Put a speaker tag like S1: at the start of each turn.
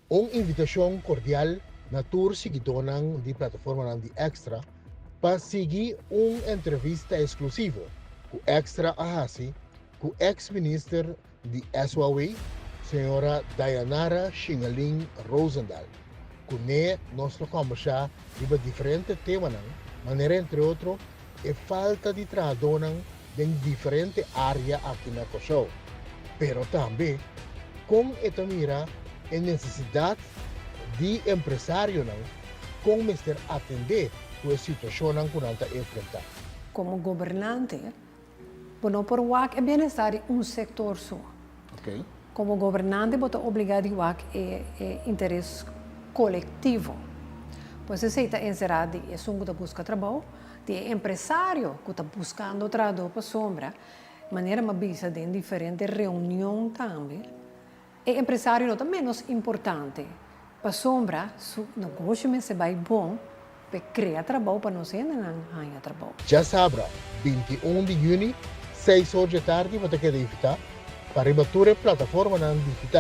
S1: Un invitashon kordial na tur siguidónan di plataformanan di Extra pa sigui un entrevista eksklusivo ku Extra a hasi ku eks minister di SOAW, señora Dayanara Shingalin Rozendal. Kuné nos lo kòmbersá riba diferente temanan, manera entre otro e falta di trahadónan den diferente área aki na Kòrsou, pero tambe kon e ta mira e nesesidat di empresarionan kon mester atendé ku e situashonnan ku nan ta enfrentá.
S2: Komo gobernante, bo no por wak e bienestar di un sektor so. Komo gobernante bo ta obligá di wak e e interes kolektivo. Pues esei ta enserá di esun ku ta buska trabou, di e empresario ku ta buskando trahadó pasobra, manera mi a bisa den diferente reunion tambe, e empresario no ta ménos importante pasobra su negoshi mester bai bon p'e krea trabou pa nos hendenan haña trabou.
S1: Djasabra, 21 di yüni, 6 or dje tardi bo ta keda invitá pa riba tur e plataformanan digital.